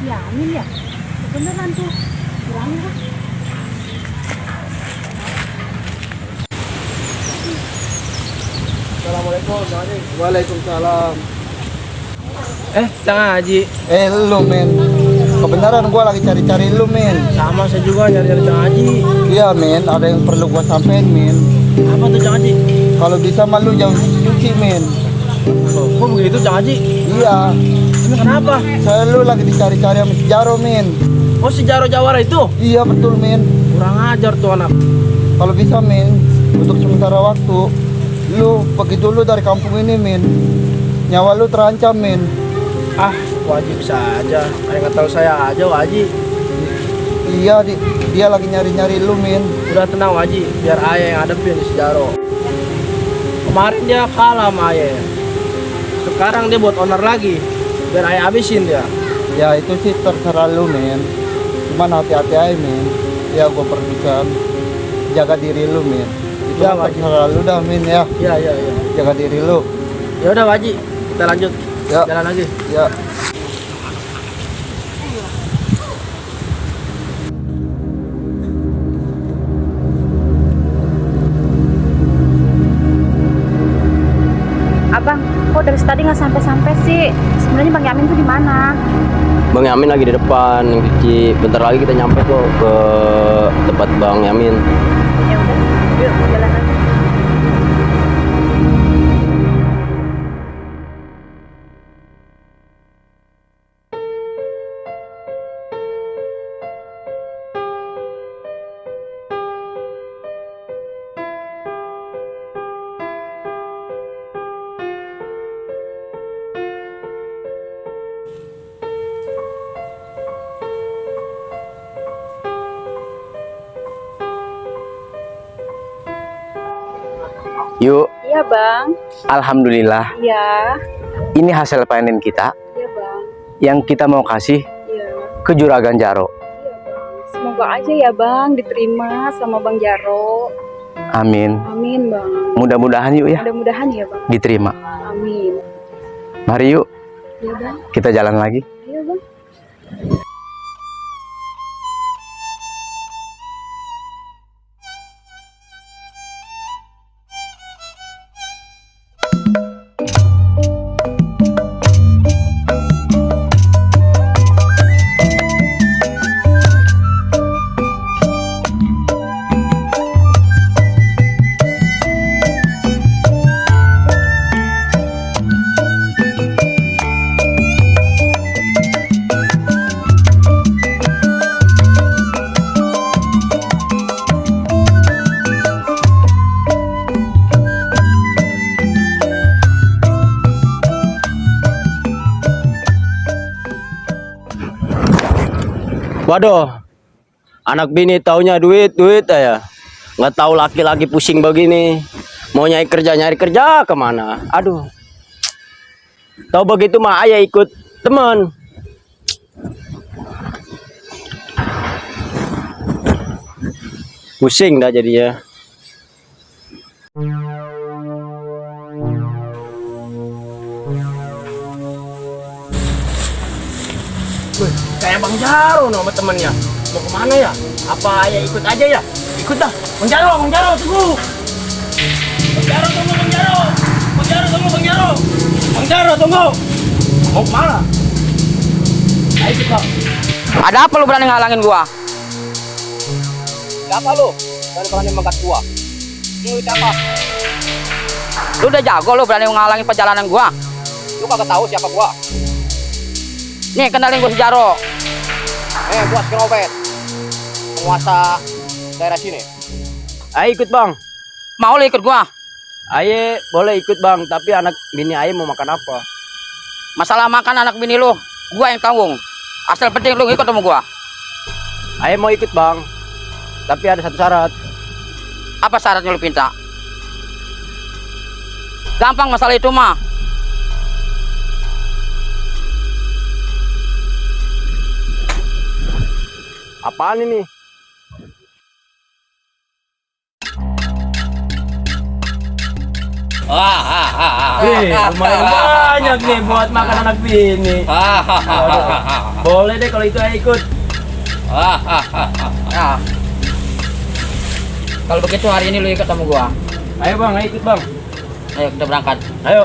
Yamin ya? Beneran tuh. Kurangin kan? Assalamualaikum, Bang Haji. Waalaikumsalam. Tengah Haji. Lu men, kebenaran gua lagi cari-cari lu men. Sama saya juga nyari-nyari Cang Haji. Iya men, ada yang perlu gua sampein men. Apa tuh Cang Haji? Kalau bisa mah lu jauh cuci men. Kok begitu Cang Haji? Iya, Ini kenapa? saya lu lagi dicari-cari sama si Jaro men. Oh si Jaro Jawara itu? Iya betul men. Kurang ajar tuh anak. Kalau bisa men, untuk sementara waktu, lu pergi dulu dari kampung ini men. Nyawa lu terancam men. Ah, wajib saja. Kayak nggak tahu saya aja Haji. Iya, dia lagi nyari-nyari lu men. Udah tenang Haji, biar ayah yang hadapin si Jaro. Kemarin dia kalah sama ayah. Sekarang dia buat owner lagi. Biar ayah habisin dia. Ya itu sih terserah lu men. Cuman hati-hati aja men. Ya gua perlukan jaga diri lu men. Itu Ya, mah Wajib. terserah lu dah men ya. Iya, iya, iya. Jaga diri lu. Ya udah Haji, kita lanjut. Ya. Jalan lagi. Ya. Abang, kok dari tadi nggak sampai-sampai sih? Sebenarnya Bang Yamin tuh di mana? Bang Yamin lagi di depan yang cuci. Bentar lagi kita nyampe kok ke tempat Bang Yamin. Ya udah, yuk jalan lagi. Yuk, Iya Bang, alhamdulillah. iya, Ini hasil panen kita iya Bang, yang kita mau kasih iya, ke Juragan Jaro. iya Bang. Semoga aja ya Bang diterima sama Bang Jaro. Amin. Amin Bang. Mudah-mudahan yuk ya Mudah-mudahan ya Bang. diterima. Amin. Mari yuk Iya Bang, kita jalan lagi. iya Bang. Waduh, anak bini taunya duit ya. Nggak tahu laki-laki pusing begini. Mau nyari kerja kemana? Aduh. Tahu begitu mah ayah ikut teman. Pusing dah jadinya. Wih, kayak Bang Jaro sama temennya. Mau kemana ya? Apa ayah ikut aja ya? Ikut dah. Bang Jaro tunggu. Bang Jaro tunggu, Bang Jaro. Bang Jaro tunggu, Bang Jaro. Bang Jaro tunggu. Mau kemana? Ayo ikut Bang. Ada apa lu berani ngalangin gua? Siapa lu? Berani mengangkat gua. Lu siapa? Lu udah jago lu berani ngalangin perjalanan gua. Lu kagak tahu siapa gua? Nih kenalin gua si Jaro. Gua Skirobet. Penguasa daerah sini. Ayo ikut Bang. Mau lu ikut gua? Ayo boleh ikut Bang, tapi anak bini ayo mau makan apa? Masalah makan anak bini lu, gua yang tanggung. Asal penting lu ikut sama gua. Ayo mau ikut Bang, tapi ada satu syarat. Apa syaratnya lu pinta? Gampang masalah itu mah. Apaan ini? Lumayan banyak nih buat makan anak bini. Boleh deh kalau itu ayo ikut. Ya. Kalau begitu hari ini lu ikut sama gua. Ayo bang, ayo ikut bang. Ayo kita berangkat. Ayo.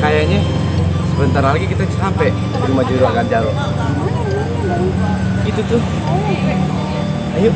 Kayaknya sebentar lagi kita sampai di rumah Juragan Jaro. Itu tuh. Ayo.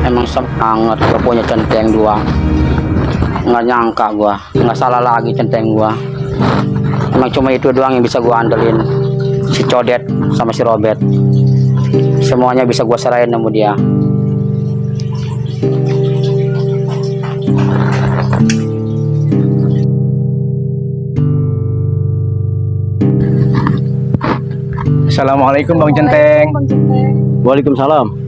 Emang sangat gua punya centeng dua. Nggak nyangka gua, nggak salah lagi centeng gua. Emang cuma itu doang yang bisa gua andelin, si Codet sama si Robert. Semuanya bisa gua serahin sama dia. Assalamualaikum Bang Centeng. Bang Centeng. Waalaikumsalam.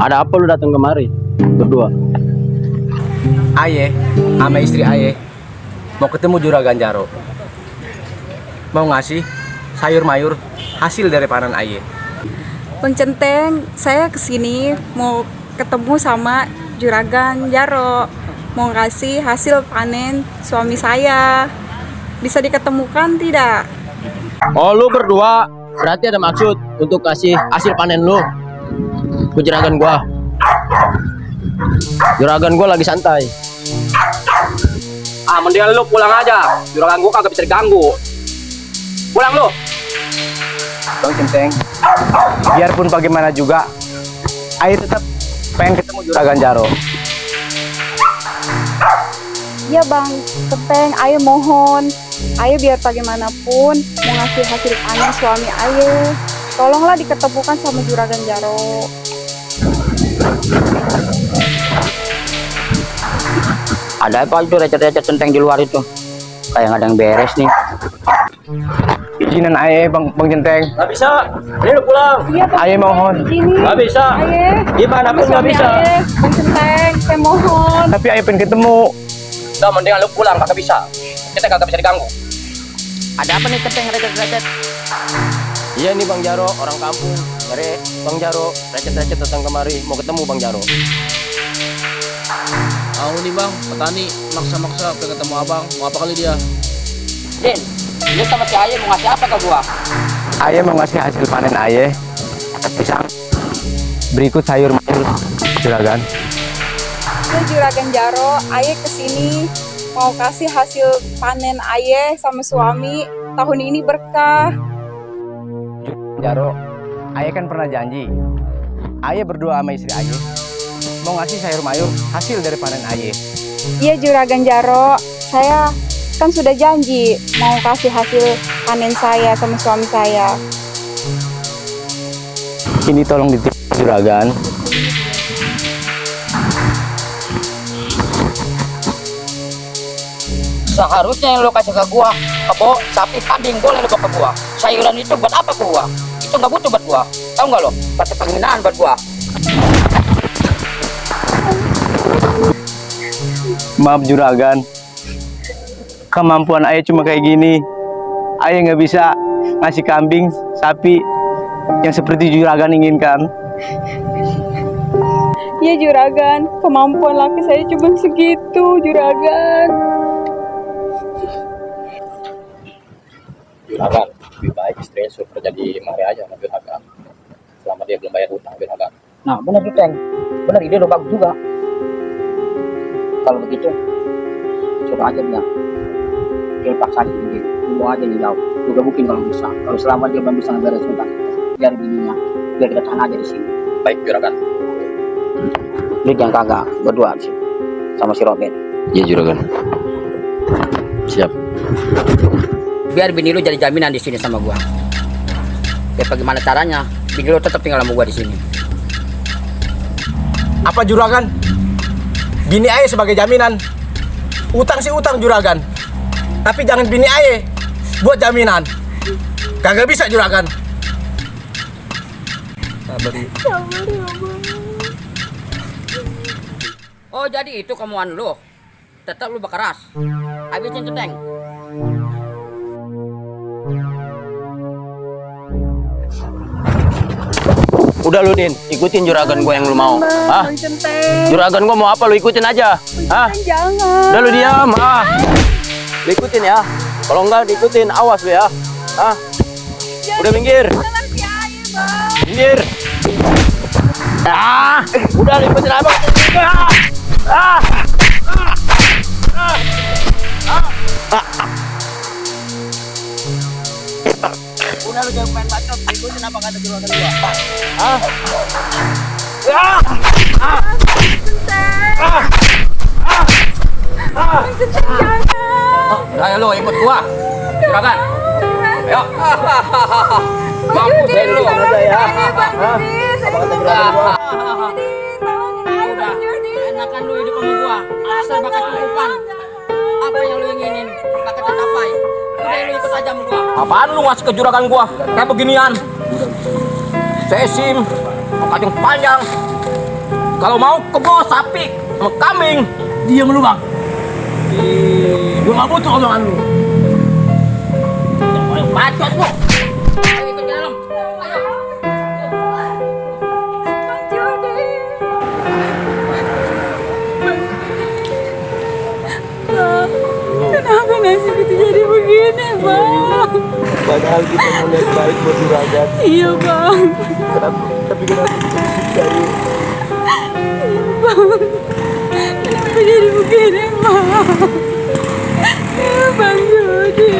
Ada apa lu datang kemari berdua? Aye, sama istri Aye mau ketemu Juragan Jaro. Mau ngasih sayur mayur hasil dari panen Aye. Bang Centeng, saya kesini mau ketemu sama Juragan Jaro. Mau ngasih hasil panen suami saya. Bisa diketemukan tidak? Oh, lu berdua berarti ada maksud untuk kasih hasil panen lu ke juragan gua. Juragan gua lagi santai. Mendingan lu pulang aja. Juragan gua kagak bisa diganggu. Pulang lu. Bang Centeng, biarpun bagaimana juga, Aye tetap pengen ketemu Juragan Jaro. Iya Bang Centeng, ayo mohon. Ayo biar bagaimanapun mau ngasih hasil panen suami ayo. Tolonglah diketemukan sama Juragan Jaro. Ada apa itu recet-recet centeng di luar itu? Kayak nggak ada yang beres nih. Izinan Aye Bang Centeng. Nggak bisa, ini lu pulang. Iya Bang Ayo Centeng, mohon. Ini. Nggak bisa. Ayo. Gimana pun nggak Suami bisa. Ayo, Bang Centeng, saya mohon. Tapi Aye pengen ketemu. Udah mendingan lu pulang, kagak bisa. Kita kagak bisa diganggu. Ada apa nih centeng recet-recet? Iya nih Bang Jaro, orang kampung. Dari Bang Jaro, recet-recet datang kemari mau ketemu Bang Jaro. Tahu nih bang, petani maksa-maksa pengen ketemu abang. Mau apa kali dia? Din, lu sama si Aye mau ngasih apa ke gua? Aye mau ngasih hasil panen Aye. Bisa berikut sayur mayur Juragan. Ya Juragan Jaro, Aye kesini mau kasih hasil panen Aye sama suami. Tahun ini berkah. Jaro, Aye kan pernah janji. Aye berdua sama istri Aye mau ngasih sayur mayur hasil dari panen Aye. Iya Juragan Jaro, saya kan sudah janji mau kasih hasil panen saya sama suami saya. Ini tolong ditip Juragan. Seharusnya yang lu kasih ke gua, kebo, sapi, kambing boleh lu bawa ke gua. Sayuran itu buat apa ke gua? Itu nggak butuh buat gua. Tahu nggak lo? Pasti penghinaan buat gua. Maaf Juragan, kemampuan Aye cuma kayak gini. Aye nggak bisa ngasih kambing, sapi yang seperti Juragan inginkan. Ya juragan, kemampuan laki saya cuma segitu juragan. Juragan, lebih baik istrinya suruh kerja di mari aja sama juragan. Selama dia belum bayar hutang juragan. Nah, benar tuh, Teng. Benar, ide lo bagus juga. Kalau begitu, suruh aja dia. Dia paksa dia. Dulu aja nih jauh. Juga mungkin kalau bisa. Kalau selama dia belum bisa ngeberes hutang, biar bininya. Biar kita tahan aja di sini. Baik juragan. Lu jangan kagak berdua sih sama si Robert. Iya juragan. Siap. Biar bini lu jadi jaminan di sini sama gua. Biar bagaimana caranya, bini lu tetap tinggal sama gua di sini. Apa juragan? Bini aye sebagai jaminan. Utang sih utang juragan. Tapi jangan bini aye buat jaminan. Kagak bisa juragan. Sabar ya. Oh, jadi itu kemauan lu. Tetap lu berkeras. Habisin Centeng. Udah lu Din, ikutin juragan gua yang lu mau. Ah, Bang Centeng, juragan gua mau apa lu ikutin aja. Ah, jangan. udah lu diam. Ah, lu ikutin ya. Kalau enggak diikutin, awas lu ya. Ah, udah minggir. Jangan si Aye, Bang. Minggir. Ah, udah lu ikutin abang. Ah, Udah lu jangan main bacot. Ikutin apa kata juragan gua. ah. Bang Centeng, jangan. Udah ayo lu ikut gua. Juragan. Ayo. Mampus deh lu. Ya. Bang Judi, saya Udah. Enakan lu hidup sama gua. Asal bakal cukupan. Apa yang lu inginin bakal tercapai. Udah lu ikut aja sama gua. Apaan lu ngasih ke juragan gua? Kayak beginian. Sesim, kacang panjang. Kalau mau kebo sapi, sama kambing. Diam lu bang. Gua gak butuh omongan lu. Ayo bacot lu. Ayo ikut ke dalam. Ayo. Bang Judi. Bang, kenapa nasib itu jadi begini, Bang? Padahal kita mau lihat baik buat juragan. Iya, Bang. Tapi kenapa dari Bang, kenapa jadi begini, Bang? Bang Judi.